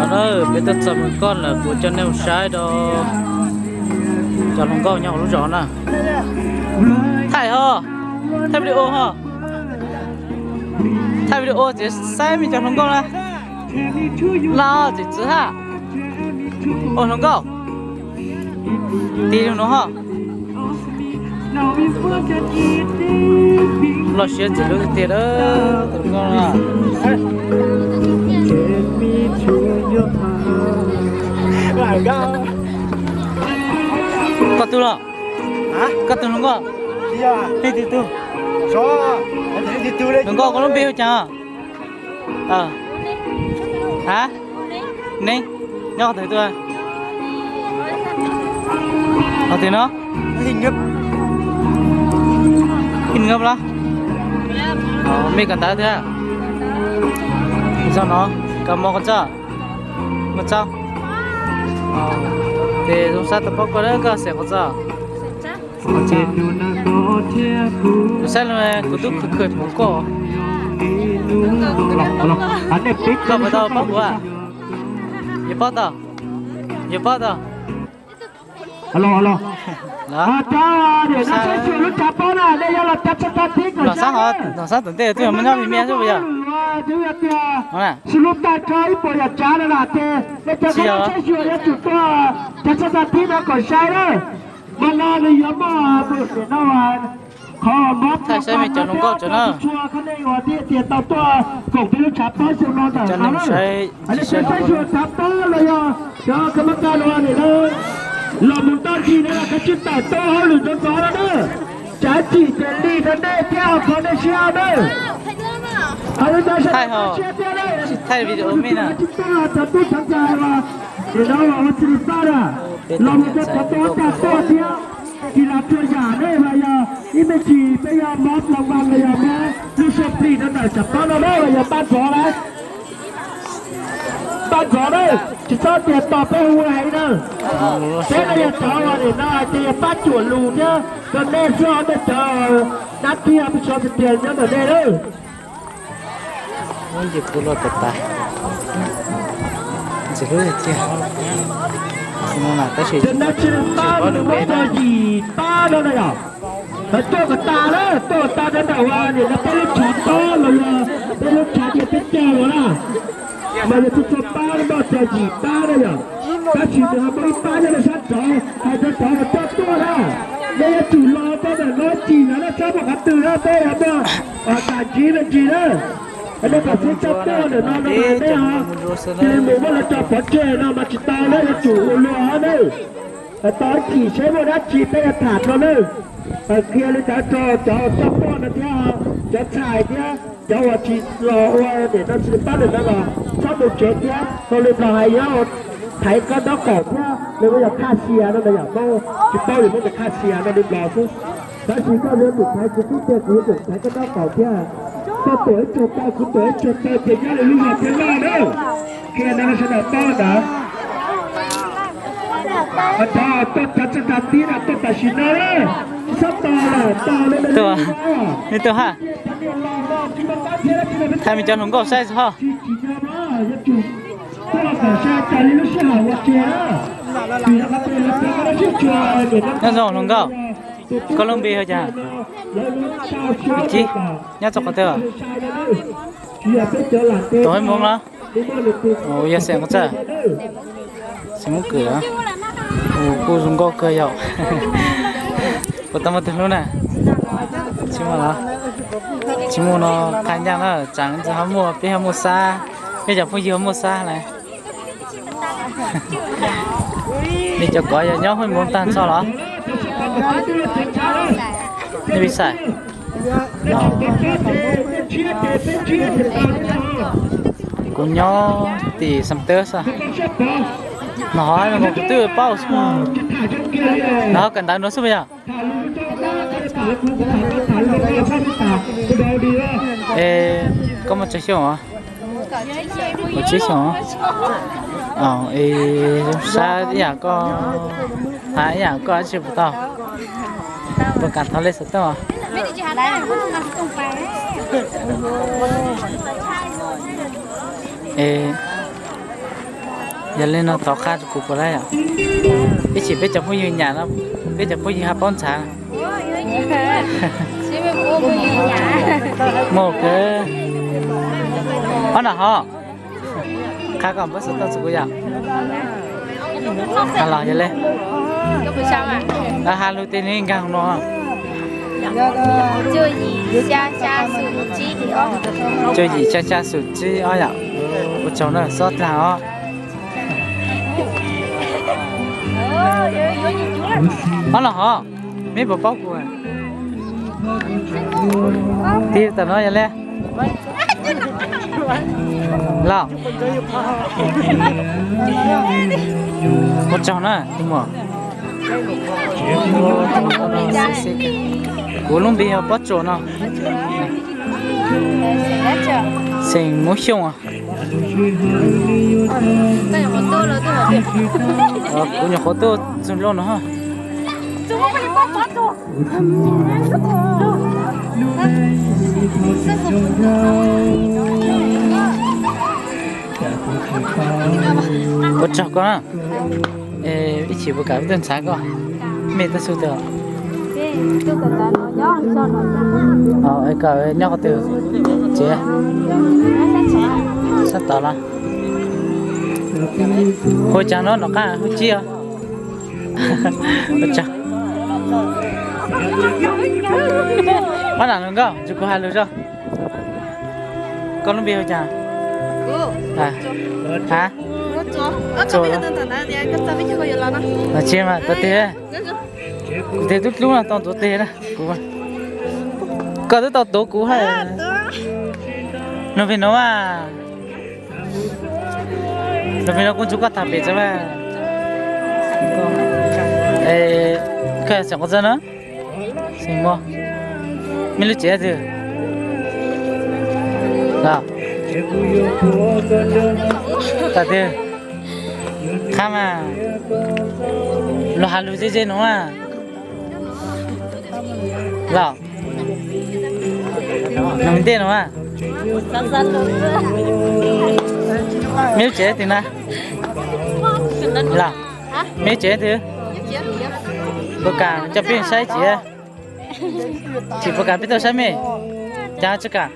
Peb tuaj txog mus koj lawm, kuv coj nej mus saib rau cov hluas nkauj nyob hauv lub zos na. Thaij ho, thaij video ho, thaij video txiav saib me cov hluas nkauj na. Los txiv txwv ha, ua hluas nkauj tig lug no ho. Los siab txiv lub tiag tiag. Koj tug los? Koj tug hluas nkauj? Leej twg tug? Hluas nkauj koj lub npe hu cas? Ha, neb nyob qhov twg tuaj? Qhov twg no? Ib nab los? Mej koj ntawv twg? Zoo no, koj mov koj txob, koj txob. Ces zoo sab tau paub koj, koj xeem koj txob. Kuv saib kuv tub khwv khwv hmoov koj. Koj puas tau paub kuv? Yuav paub tau, yuav paub tau. Los sab tom ntej twb yog muaj nyob me me xwb puas yog? Xws lub tag koj ib puas yam tsav no na ces nej cov koj saib xyuas yuav tsum tuaj cov txhob tag tib no kom sai na. Mas no nws yuav muaj mus sim no qhov mob thaij saib me cov hluas nkauj tsev na. Txhua koj nej uas thiaj tias tau tuaj koom peb lub tshav pob xyoo no ntawm no na. Saib xyuas tshav pob los yog cov kab mab kaj los nim no los mus toj ntsis no los kav tsij tawm tuaj hauj lwm ntxov ntxov no na. Tsav txim ces li rau nej thiab ho kho nej siab na. Thaij ho, thaij video me na. Cov tub cov ntxhais uas nim no los ua tsis tau na, los mus rau cov tub cov ntxhais tuaj thiab. Tsis los tsuas yam nej los yog ib me ntsis peb yog mob ploos vas los yog mob lub siab plig rau ntawm tshav pob no na los yog pab ntxov na. Pab ntxov na, tsis txhob tias tos peb hu hais na. Peb no yog cov uas nim no hais tias yog pab cuam lus thiab rau nej xwb, nej cov dab tsi peb tsis tias nyob ntawm nej na. Ib yim kuv los tas tas, ntxim hlub tiag tiag. Tab sis tsis paub lub npe na. Yim pab no na yom, lawv tuaj kom tas na, tuaj kom tas rau ntawm uas nim no peb lub tshav pob los yog peb lub tshav tias peb caug los na. Mas yog txhua txhua pab no noj txog yim pab na yom. Tab sis nws ho muaj ib pab nyob rau sab tod, hais rau cov uas coj tuaj na, nej yuav tsum los rau ntawm no tsim no na, txhob mus qhov twg na, peb yuav muaj tas ntsiv me ntsis na. Nej kom sib coj tuaj ntawm no no nej ho cia li mus muab lawv tso pov tseg no mas tsis tau na, yuav tsum ua luag na. Tau ib chim seb muaj dab tsi peb yuav tham rau na. Qhia li ntawd rau cov coj tuaj no thiab, cov ntxhais thiab cov uas tsis los ua niam no tsis pab lwm no los txhob mus tsev thiab, rau li no hais yog thaiv koj nraub qaum thiab, nws muaj yog khaj xia no na yom, tsis paub li muaj yog khaj xia no li no xwb. Tab sis koj yuav tsum thaiv kuv xub tiag, kuv yuav tsum thaiv koj nraub qaum thiab. Koj tuam ib tsuag taw, kuv tuam ib tsuag taw ces nyob li lub zog thiab loj na. Qhia no sawv daws paub ntawd. Cov tuaj cov txog tag tib no tuaj tam sim no na, txhob tos lawm, tos li no. Tuaj, nej tuaj ha, thaij me cov hluas nkauj saib xwb ho. Nyob zoo hluas nkauj, koj lub npe hu cas? Nyob txog qhov twg? Tus Hmoob los? Yog xeem ua txawj, xeem Hmoob Kwm. Kuj zoo nkauj kawg yom. Puas tau muaj tus hlub na? Tsis muaj los? Tsis muaj no qhia ncaj na, tsam ntxwg ho muaj, peb ho muaj xab, peb cov phooj ywg ho muaj xab na. Nej cov kov yog nyob Hmoob Moos tag nrho los? Nej pib xav? Kuv nyob tim Xam Tawb xwb. No ho kuv twb paub xwb. No ho kawm ntawv no xwb puas yog? Es koj muaj tsawg xyoo os? Kaum tsib xyoo. Es zoo sab ib yam koj, hais ib yam koj dab tsi puas tau? Puas kam thov li xov tooj? Es Yog li no thov qha rau kuv puas laib yom? Ib chim peb cov phooj ywg nyam no, peb cov phooj ywg ho paub ntxhais. Muaj kawg. Ob no ho qha kom npawb xov tooj txog kuv yom. Los yog li, ha lug tej li nkag no. Cuaj yim xya xya xum tsib ob yom. Ua tsaug na, xob dlag os. Ob los hov, meb puas paub kuv? Tig tam no yog li los. Ua tsaug na tus muam. Kuv lub npe yog Pob Tsuas no. Xeem Moob Xyooj. Kuv nyuam qhuav tuaj txug loj no. Ua tsaug koj. Ib chim puas kam peb tuaj ntxhais koj? Mej tuaj xu twg? Kom nyob qhov twg? Tsev sab tod los? Hu caag no, nov qaab hu tsib os. Ua tsaug. Ob nam hluas nkauj, ntshe kuv has lug zog. Koj lub npe hu caag? Ha? Tsis mas, kuv tes, kuv tes tub dlub no tau tuav tes na kuv. Koj twb tau tuav kuv hab. Nug pem no mas. Nug pem no kuv ntsib koj tag pem txawb mas. Koj xeem qhov txawb na? Xeem Mos. Mej lub tsev twg? Los, tas twg? Qha mas, lug has lug ze ze no mas. Los, nug ntej no mas. Mej lub tsev twg na? Los, mej lub tsev twg? Puas kam coj peb saib tsev? Tsis puas kam peb tuaj saib mej? Cas tsis kam?